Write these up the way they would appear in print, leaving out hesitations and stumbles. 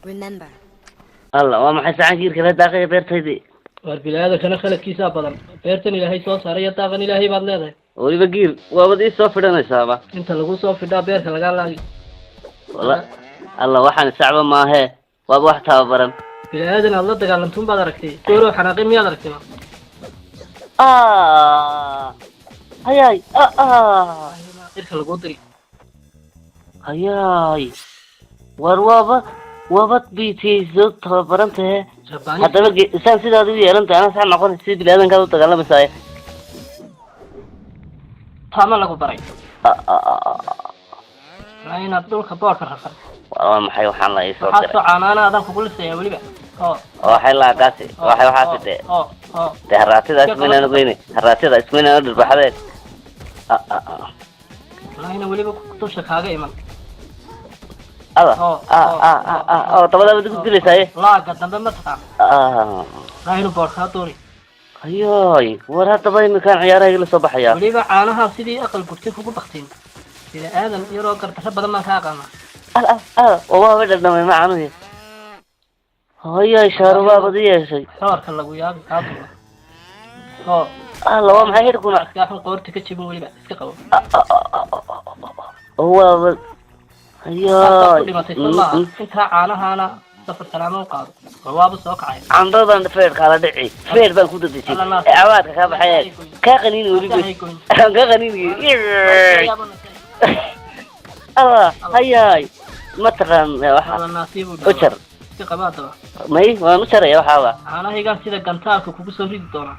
Remember, Alla, waa maxay sacan giirka la daaqaya beertaydii? Waar bini-aadankana khaladkiisaa badan. Beertan Ilaahay soo saaray iyo daaqan Ilaahay baad leedahay. Weliba giir waabad ii soo fidhanaysaaba. Inta lagu soo fidhaa beerka lagaa laagi. Wala alla, waxaan sacba maahee, waaba wax tababaran. Bini-aadan aad la dagaalantuun baad aragtay? Goorow xanaaqin miyaad aragtay ba? Ah, hayaay, ah ah. Irka laguu diri. Hayaay, war waaba BT soo tababaran tahe. Rabaani. Haddaba isaan sidaad u yeelan tahay, anaa sax noqon sidii bini-aadankaad u dagaalamaysaay. Taama lagu baray. Ah, ah, ah, ah. Waa inaad dhulka boorka rafan. Waa maxay waxaan la ii soo Waxaad diray? soo caanaana adaan kugu lisaya weliba oo. Waxay laagaasi, waxay waxaasi dee. Oo oo. Dee haraatida ismaynaan goyne, haraatida ismaynaan dhirbaxdeen. Ah, ah, ah. Walaahina weliba dusha kaaga iman. Ada. Oo. Ah ah ah ah, oo dabadaaba ku dilaysaaye. Laaga dambe ma taqaan? Ah. Walaahinu boor kaa duuri. Hayoy, war haddaba imikaan ciyaarahayga la soo baxayaa. Weliba caanaha sidii aqal gurtay kugu baktiin. Bini aadan yaroo gardarro badan baan ka aqaanaa. Al al al, oo waaba dhadhamay macanuhi. Hayoy, shaarubaabad i yeeshay. Xoorka lagu yaabi kaa duula oo. Alla, waa maxay hirkuna? Iskaa xun qoorta ka jebin, weliba iska qabo. Oo waaba Saasaa ku hayoy. dhimatay, soo maaha? Intaa caanahaana safar salaamo u qaado oo waaba soo kacay. Candhadan feedhkaala dhici, feedh baan ku dadejin. Alla naas. Ee cawaadka kaa baxay kaa qaniini weliba. Hay goyn. Aan kaa qaniini. Allah, hayaay, ma taqaan waxa? Alla naasiib u. U jar. Iska qaba haddaba. May, waan u jaraya waxaaba. Caanahaygaan sida gantaalka kugu soo ridi doonaa.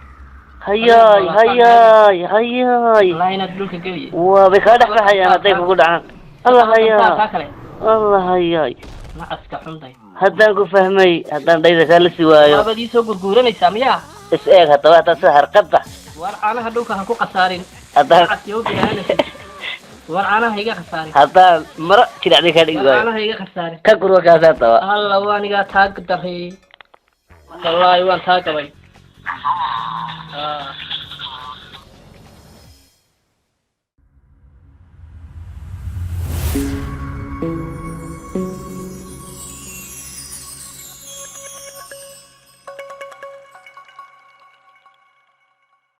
Hayaay, hayaay, hayaay. Wallaahi inaad dhulka geliye. Waabay kaa dhex baxayaan hadday kugu dhacaan. Allah. Kaa hayaa kale. Allah, hayaay. Nacaska xunday. Haddaan ku fahmay, haddaan dhayda kaa lasi waayo. Waabaad ii soo gurguuranaysaa miyaa? Is eeg haddaba, haddaad sida harqadda. War caanaha dhulka ha ku khasaarin. Haddaan Nacas yow bini'aadamka, war caanaha iga khasaarin. Haddaan maro jilicday kaa dhigi War waayo. caanaha iga khasaarin. Ka gurwa kaasi haddaba. Alla, waanigaa taag daray, wallaahi waan taa gabay. Ah.